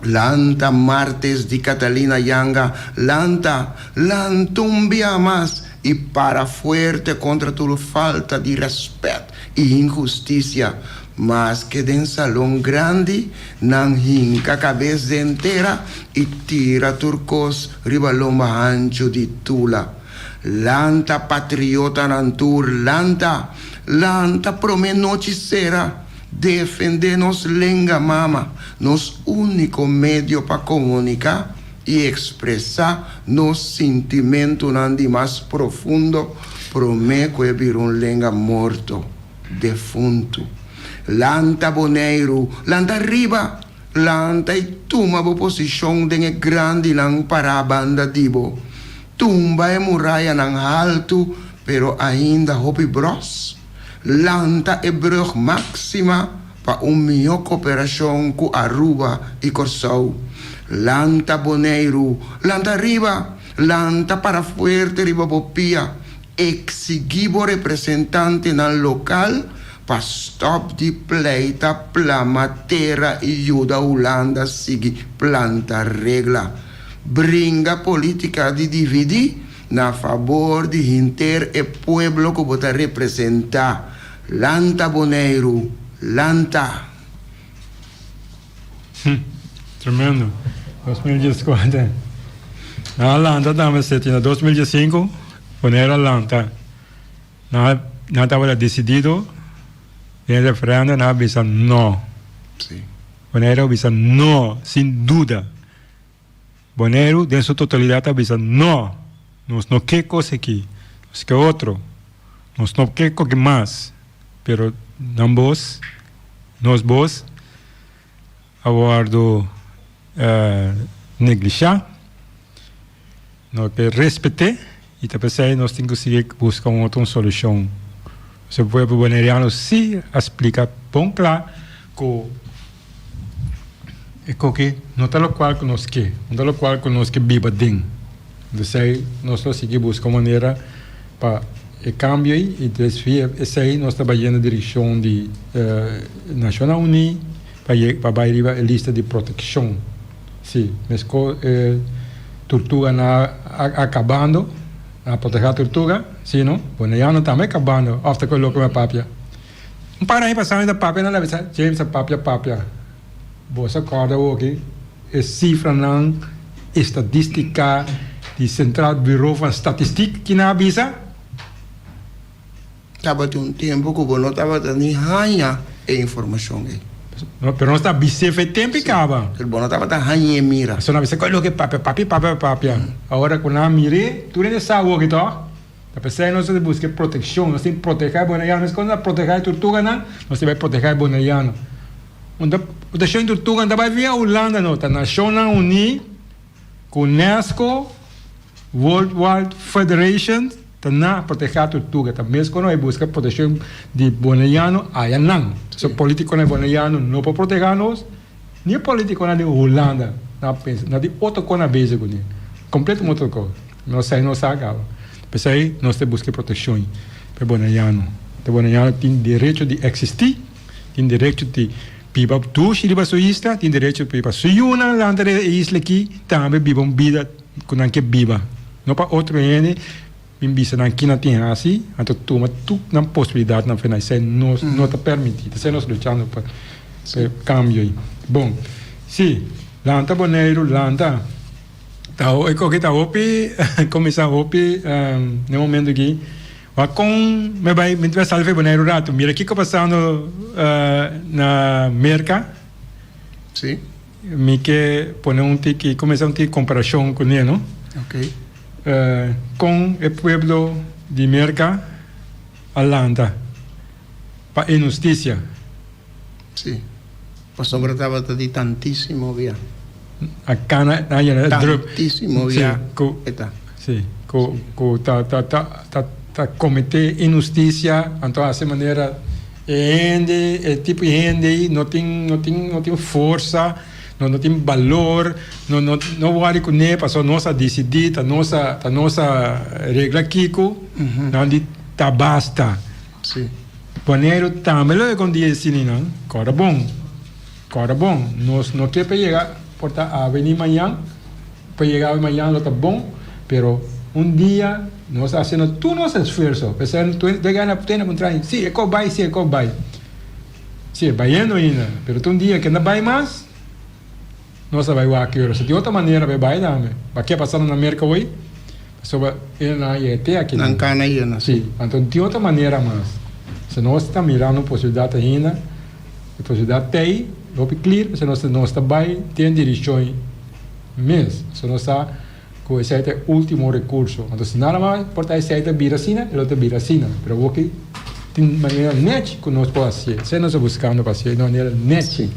Lanta martes di Catalina Yanga, lanta, lanta un bia mas! i para fuerte kontra tur falta di rèspèt i inhustisia. Maske den salon grandi nan hinka kabes den tera i tira tur kos riba lomba hanchu di Tula. Lanta patriotanan tur, lanta! Lanta promé nochi sera! Defendé nos lenga mama, nos úniko medio pa komuniká i ekspresá nos sintimentunan di mas profundo promé ku e bira un lenga morto, defuntu. Lanta Boneiru, lanta riba! Lanta i tuma bo posishon den e grandinan pará banda di bo. Tumba e murayanan haltu pero ainda hopi bròs. Lanta e brug Maxima pa un mihó koperashon ku Aruba i Kòrsou. Lanta Boneiru, lanta riba! Lanta para fuerte riba bo pia. Eksigí bo representantenan lokal pa stòp di pleita plama tera i yuda Hulanda sigui planta regla. Bringa polítika di dividí na fabor di henter e pueblo ku bo ta representá. Lanta Boneiru, lanta! Tremendo. 2014. Nan a lanta tambe seti na 2015 Boneiru a lanta. Nan nan tabata decidido den referendo nan a bisa no. Sí. Boneiru a bisa no sin duda. Boneiru den su totalidad a bisa no, nos no ke kos aki, nos ke otro, nos no ke koke mas, pero nan bos, nos bos a wordo neglisha, no ke respete y ta pesey nos tin ku sigui buska un otro solushon. Pasobra pueblo boneriano si a splika bon kla ku E koki no ta lokual ku nos ke, no ta lokual ku nos ke biba den. Esei nos lo sigui buska un manera pa e kambio ei i desvia esei nos ta bai yendo direkshon di Nashonnan Uní pa pa bai riba e lista di protekshon. Si, meskos e turtuganan a kabando, a protegá turtuga, si no? Boneiano tambe a kabando, òf ta ku e loko mi a papia? Un par aña pasá mi ta papia nan bisa, James a papia papia. Bo sa kòrda awoki e sifranan estadístika di Centraal Bureau van Statistiek ki nan a bisa? Tabatin un tempu ku bo no tabata ni haña e informashon ei. No, pero nos ta bis'é fe tempu i kaba. Pero bo no tabata hañ'é mira. Pasobra nan a bisa, Kòi loke papia, papia, papia, papia. Awor ku nan a mir'é, tur hende sa awoki tòg? Ta p'esei nos ta buska e protekshon, nos tin protegá e boneriano, meskos nos ta protegá e turtuganan, nos tin bai protegá e boneriano. Un ta protekshon di turtuga no ta bai via Hulanda no, ta Nashonnan Uní ku UNESCO, World Wild Federation ta na protegá turtuga. Ta meskos nos bai buska protekshon di boneriano aya nan. So politikonan di boneriano no por protegá nos, ni e politikonan di Hulanda na pensa, na di otro kos nan bezig kuné, kompleto un otro kos. Nos sa i nos sa kaba. P'esei nos ta buska e protekshon pa e boneriano. E boneriano tin derecho di eksistí, tin derecho di biba dushi riba su isla, tin derecho di biba su yunan lanta riba e isla aki tambe biba un bida ku nan ke biba. No pa otro hende bin bisa nan ki nan tin hasi, anto tuma tur nan posibilidatnan for nan. Esei nos no ta permití. Esei nos luchando pa e kambio ei. Bon, si, lanta Boneiru, lanta. Ta e koki ta hopi kuminsá hopi den momento aki. Wak kon mi bai mi ta sali for Boneiru un ratu. Mira kiko pasando na Merka. Sí. Mi ke pone un tiki kuminsá un tiki komparashon kuné no. Oké. Kon e pueblo di Merka a lanta pa inhustisia. Sí. Pasobra tabata di tantísimo bia. A cana a yena druk. Tantísimo bia e ta. Sí, cu cu ta ta ta ta ta comete inhusticia, anto haci manera e hende, e tipo di hende ei no tin no tin no tin forsa, no no tin balor, no no no wori cune pasobra nos a dicidi, ta nos a ta nos a regla kico, nan di ta basta. Sí. Boneiru tambe lo e kon di e sininan. Kòrda bon. Kòrda bon. Nos no ke pa yega por ta awe ni mañan. Pa yega awe mañan lo ta bon, pero. Un dia nos ta hasiendo tur nos esfuerso, p'esei tur e gana tene ku traha, si e ko bai, si e ko bai. Si e bayendo ainda, pero ta un dia ke no bai mas, nos ta bai wak yora. Si tin otro manera pa e bai tambe. Pa ke pasando na Merka hoy? Pasobra e nan yega te aki. Nan kana yena. Si, anto tin otro manera mas. Si nos ta mirando un posibilidat ainda, e posibilidat t'ei, hopi klir, pasobra nos nos ta bai den dirishon mes. So nos ta ku esei ta e ultimo rekurso. Anto si nada mas por ta esei ta bira asina, e lo ta bira asina. Pero awor ki tin manera nèchi ku nos por hasié. Esei nos ta buskando pa hasié, un manera nèchi.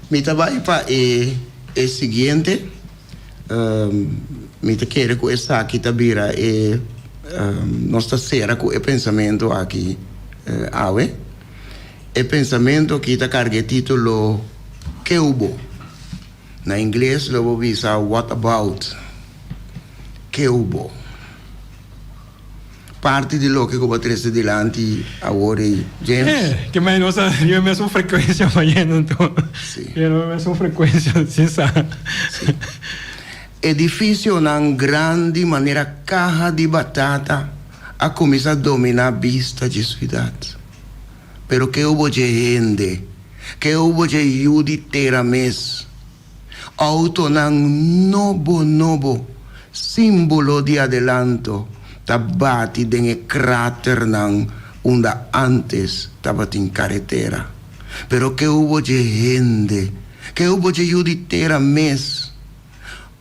Mi ta bai pa e e siguiente. Mi ta kere ku esaki ta bira e nos ta sera ku e pensamentu aki awe. E pensamentu aki ta karga e título Ke hubo? Na ingles lo bo bisa What about? Ke hubo? Parti di loke ku bo a trese dilanti awor ei, James. Eh, ke mei nos a riba e mesun frekuensia bayendo anto. Sí. Riba e mesun frekuensia sin sa. Sí. Edifisionan grandi manera kaha di batata a kuminsá dominá bista dje suidat. Pero ke hubo dje hende? Ke hubo dje yu di tera mes? Autonan nobo nobo, simbolo di adelanto, ta bati den e kraternan unda antes tabatin karetera. Pero ke hubo dje hende? Ke hubo dje yu di tera mes?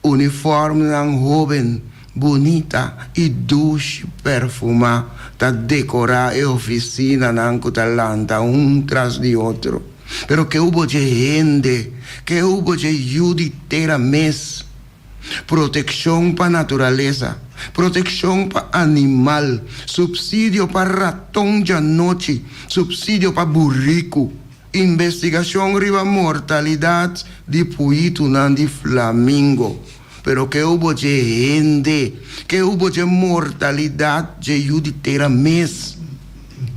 Uniformnan hoben, bunita i dushi perfumá ta dekorá e ofisinanan ku ta lanta un tras di otro. Pero ke hubo dje hende? Ke hubo dje yu di tera mes? Protekshon pa naturalesa, protekshon pa animal, supsidio pa raton djanochi, supsidio pa buriku. Investigashon riba mortalidat di puitunan di flamingo. Pero ke hubo dje hende? Ke hubo dje mortalidat dje yu di tera mes?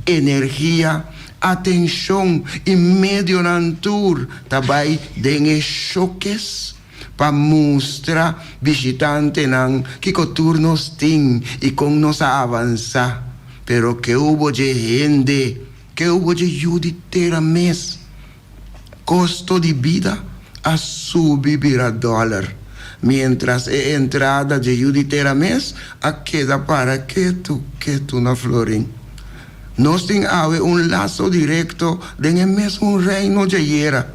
Energia, atenshon i medionan tur ta bai den e shokes pa mustra bishitantenan kiko tur nos tin i kon nos a avansá. Pero ke hubo dje hende? Ke hubo dje yu di tera mes? Kosto di bida a subi bira dòler, miéntras e entrada dje yu di tera mes a keda para ketu ketu na florin. Nos tin awe un laso direkto den e mesun reino djayera.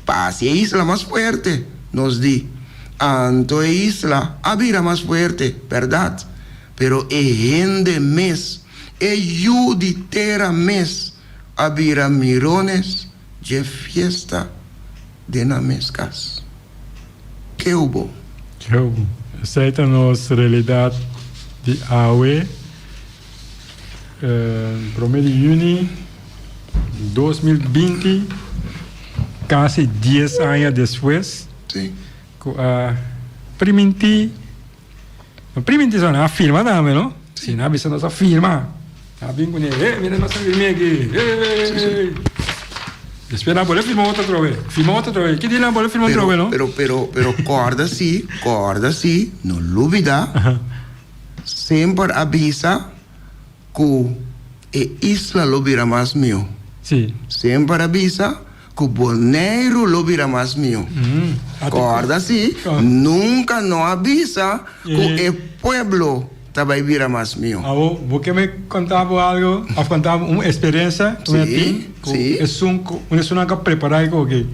Pa hasi e isla mas fuerte, nos di. Anto e isla a bira mas fuerte, bèrdat? Pero e hende mes, e yu di tera mes, a bira mirones dje fiesta den nan mes kas. Ke hubo? Ke hubo? Esei ta nos realidat di awe, prome di yüni 2020, kasi dies aña despues ku a primintí. No priminti so, nan a firma tambe, no? Si, nan a bisa nos a firma. Nan a bin kuné, eh, mira nos a firma aki, eh. Despues nan a bolbe firma otro atrobe, firma otro atrobe. Ki dia nan a bolbe firma atrobe, no? Pero, pero, pero kòrda si, kòrda si, no lubidá, semper a bisa ku e isla lo bira mas mihó. Si. Semper a bisa Ku Boneiru lo bira mas mihó. Kòrda si, nunka no a bisa ku e pueblo ta bai bira mas mihó. Awor, bo ke mi konta bo algu òf konta bo un eksperensia ku mi a tin ku esun ku un esunnan ku a prepará e koki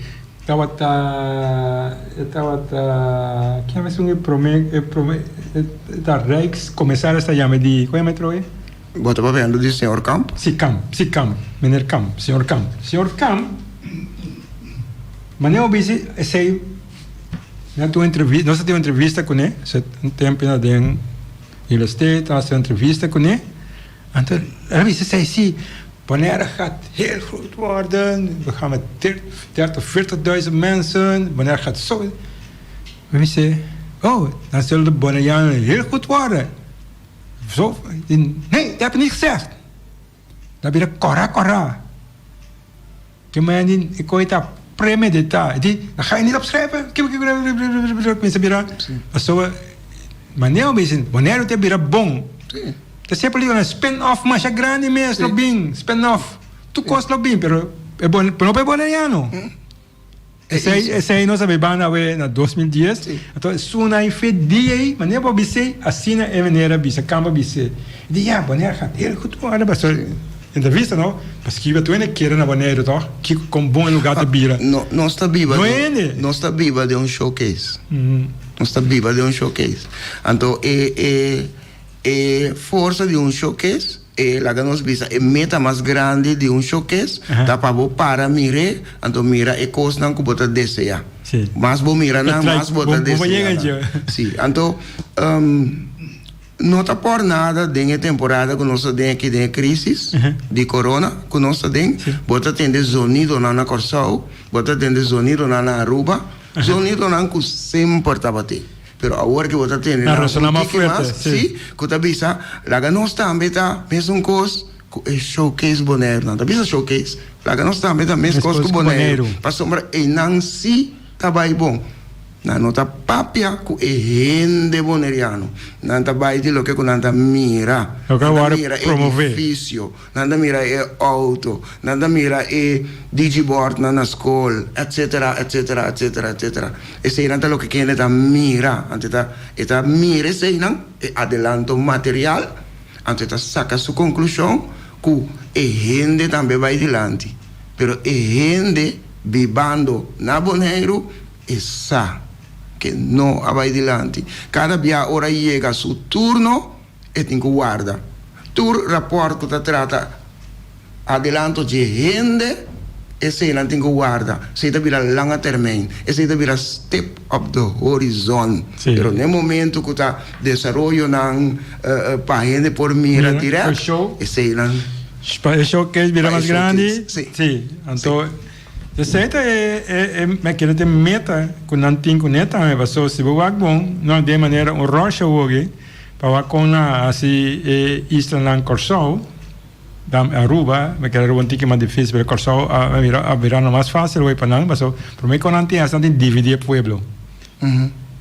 tabata e tabata ken esun e promé e promé e ta Rijkscommissaris ta yama di kon yama e troe? Bo ta papiando di señor Kamp? Si, Kamp, si Kamp, meneer Kamp, señor Kamp. Señor Kamp, manera bo bisa esei, mi a tin un entrevista, nos a tin un entrevista kuné, un tempu na den Real Estate, nos a tin un entrevista kuné, anto el a bisa esei, si, Bonaire gaat heel groot worden, we gaan met dertig, veertigduizend mensen, Bonaire gaat zo. Mi bisa, oh, dan zullen de Bonaireanen heel goed worden. Zo, nee, dat heb ik niet gezegd. Dan bira kòrá kòrá. Ke manera di e koi ta. premeditá. E di, dan ga je niet opschrijven. Kuminsá bira, pasobra manera bo bisa, Boneiru ta bira bon. Ta semper di un spin off masha grandi mes lo bin, spin off. Tur kos lo bin, pero e bon, no pa e boneriano. Esei, esei nos a bay banda awe na 2010. Anto esun a fe dia ei, manera bo bis'é, asina e manera bisa, kamba bis'é. E di, ya, Bonaire gaat heel goed orde, pasobra entrevista no, paski bo tur hende kere na Bonaire toch, kiko kon bon e lugar ta bira. No, nos ta biba No hende. Nos ta biba den un showcase. Nos ta biba den un showcase. Anto e, e, e forsa di un showcase. E laga nos bisa e meta mas grandi di un showcase ta pa bo para mir'é, anto mira e kosnan ku bo ta deseá. Mas bo mira nan, mas bo ta deseá nan. Sí, anto no ta por nada den e temporada ku nos ta den aki den e krisis di corona ku nos ta den, bo ta tende zonidonan na Kòrsou, bo ta tende zonidonan na Aruba, zonidonan ku semper tabatin. Pero awor ke bo ta tende nan un tiki mas, sí, ku ta bisa, laga nos tambe ta mesun kos ku e showcase Boneiru. Nan ta bisa showcase, laga nos tambe ta mes kos ku Boneiru, pasobra einan sí ta bai bon. Nan no ta papia ku e hende boneriano, nan ta bai di loke ku nan ta mira. Nan ta mira edifisio. Nan ta mira e auto, nan ta mira e digibordnan na skol, etcetera, etcetera, etcetera, etcetera. Eseinan ta loke kende ta mira. Anto e ta, e ta mira eseinan, e adelanto material, anto e ta saka su konklushon ku e hende tambe bai dilanti. Pero e hende bibando na Boneiru e sa ke no a bai dilanti. Kada bia ora yega su turno. E tin ku warda tur rapòrt ku ta trata adelanto dje hende, eseinan tin ku warda. Esei ta bira langa termijn, esei ta bira stip op de horizon. Pero n'e momento ku ta desaroyonan pa hende por mira dirèkt, eseinan. Pa e showcase bira mas grandi. Si. Anto esei ta e mi kere ta e meta ku nan tin kuné tambe pasobra si bo wak bon nan den manera un rush awoki. Pa wak kon nan a hasi e islanan Kòrsou, dan Aruba, mi kere Aruba un tiki mas difísil, pero Kòrsou a bira a bira mas fásil awor pa nan, pasobra promé kon nan tin hasi nan tin dividí e pueblo.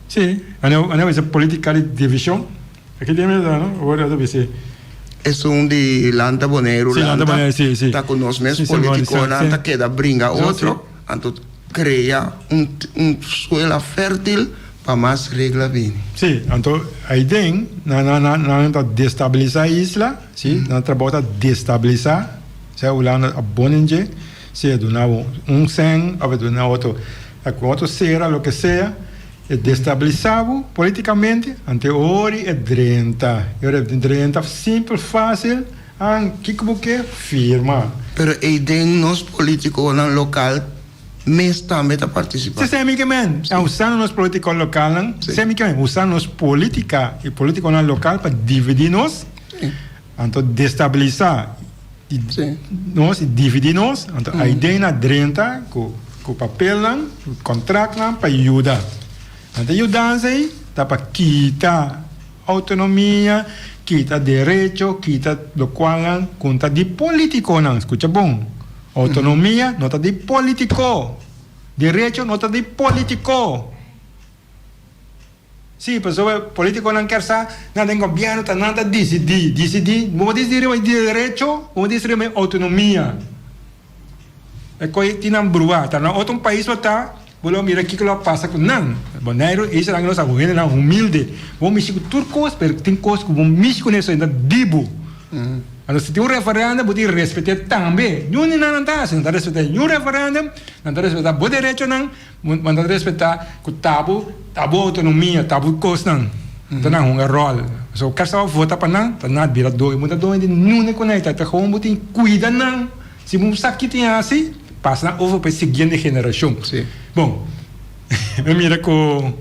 Sí, anto a bisa polítika di divishon, aki tin mester no, awor a ta bisa. Esun di Lanta Boneiru, Sí, Lanta Boneiru, sí, sí. Ta ku nos mes politikonan ta keda bringa otro, anto krea un un suela fértil. Pa mas regla bini. Sí, anto aiden nan nan nan ta destabilisa e isla, sí, nan trabou ta destabilisa, sea Hulanda a bon den dje, sea duna bo un sèn of e duna otro, ku otro sera, loke sea, e destabilisa bo politikamente, anto e ora e drenta, e ora e drenta simpel, fácil, an kiko bo ke? Firma. Pero eiden nos politikonan lokal mes tambe ta partisipá. Si semi ke men a usando nos politiko lokalnan, semi ke men usando nos politika i politikonan lokal pa dividí nos, anto destabilisá nos i dividí nos, anto aiden a drenta ku ku papelnan, ku kontraktnan pa yuda. Anto e yudansa ei ta pa kita outonomia, kita derecho, kita lokualnan ku ta di politikonan, skucha bon. Autonomia no ta di politico. Derecho no ta di politico. Si, pasobra politiconan kier sa nan den gobierno ta nan ta dicidi. Dicidi, bo por dicidi riba e derecho, bo por dicidi riba e autonomia. E coy tin nan brua. Ta na otro pais lo ta, bo lo mira kico lo a pasa cu nan. Boneiru, isla nan nos a hendenan humilde. Bo mishi cu tur cos, pero tin cos cu bo mishi cu nan ta di bo. Anto si tin un referendum bo tin respet'é tambe. Niun di nan nan ta hasi, nan ta respetá niun referendum, nan ta respetá bo derechonan, nan ta respetá ku ta bo ta bo outonomia, ta bo kosnan. Ta nan hunga ròl. So kers tabata vota pa nan, ta nan a bira doño. Bo no ta doño di niun ku nan, ta gewoon bo tin kuida nan. Si bo sa ki tin hasi, pasa nan over pa e siguiente generashon. Bon, mi mira ku.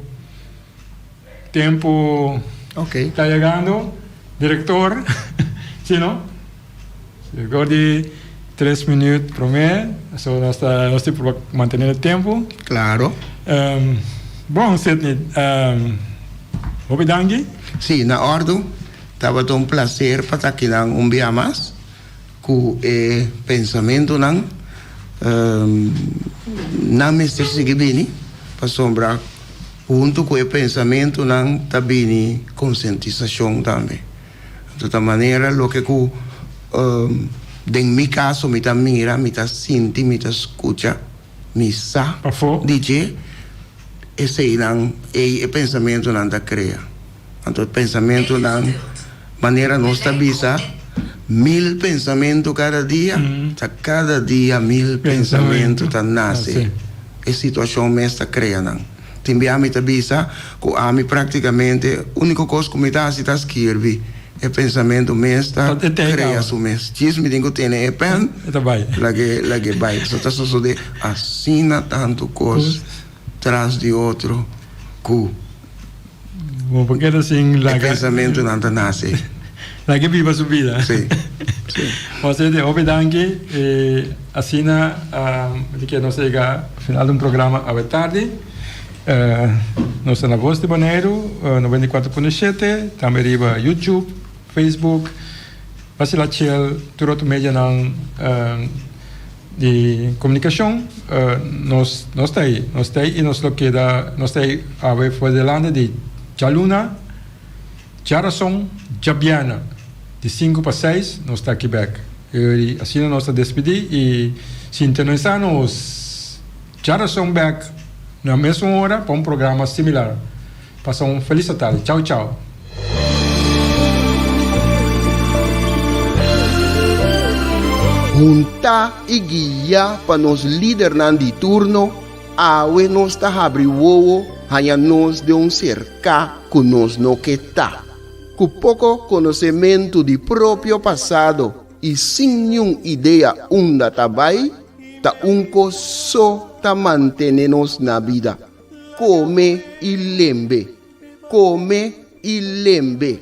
Tempo ta yegando, director, si no? Director di tres minuut prome, so nos ta nos tin proba mantene e tempo. Claro. Bon Sidney, hopi danki. Si, na ordu. Tabata un placer pa ta akinan un bia mas. Ku e pensamentunan. Nan mester sigui bini pasobra huntu ku e pensamentunan ta bini konsientisashon tambe. Anto ta manera loke ku den mi kaso mi ta mira, mi ta sinti, mi ta skucha, mi sa di dje, eseinan ei e pensamentunan ta krea. Anto e pensamentunan, manera nos ta bisa, mil pensamentu kada dia, ta kada dia mil pensamentu ta nase. E situashon mes ta krea nan. Tin bia mi ta bisa ku ami praktikamente úniko kos ku mi ta hasi ta skirbi. E pensamentu mes ta krea su mes. Djis mi tin ku tene e pèn, lag'é lag'é bai. Pasobra ta sosodé asina tantu kos tras di otro ku. Bo por keda sin laga. E pensamentunan ta nase. Laga e biba su bida. Sí, sí. José, te hopi danki. E asina mi ta kere nos a yega final di un programa awe tardi. Nos ta na Voz di Boneiru, 94.7, tambe riba YouTube, Facebook, Basila Chel, tur otro medianan. Di komunikashon nos nos ta ei, nos ta ei i nos lo keda nos ta ei awe for delante di djaluna, djarason, djabièrnè di sinku pa seis nos ta aki bèk. I asina nos ta despidí i sintonisá nos djarason bèk na mesun ora pa un programa similar. Pasa un felis atardi. Chau chau. Huntá i guiá pa nos lidernan di turno, awe nos ta habri wowo haña nos den un serká ku nos no ke ta. Ku poko konosementu di propio pasado i sin niun idea unda ta bai, ta un kos so ta mantené nos na bida. Kome i lembe, kome i lembe.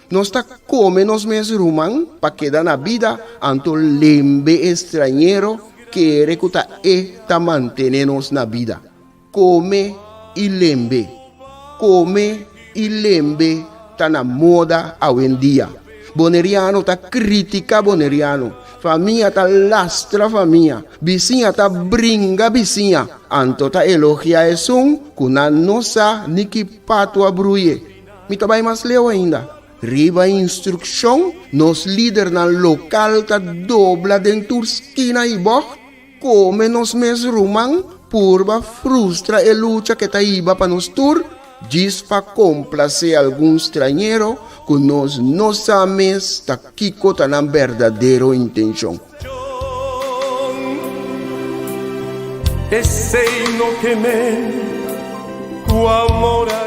Nos ta kome nos mes ruman pa keda na bida, anto lembe e strañero kere ku ta e ta mantene nos na bida. Kome i lembe, kome i lembe ta na moda awendia. Boneriano ta kritika boneriano, famia ta lastra famia, bisiña ta bringa bisiña, anto ta elogia esun ku nan no sa ni ki patu a bruye. Mi ta bai mas leu ainda. Riba instrukshon, nos lidernan lokal ta dobla den tur skina i bògt, Kome nos mes ruman purba frustra e lucha ke ta hiba pa nos tur, djis pa komplasé algun strañero ku nos no sa mes ta kiko ta nan berdadero intenshon. Esei no ke men ku amor a.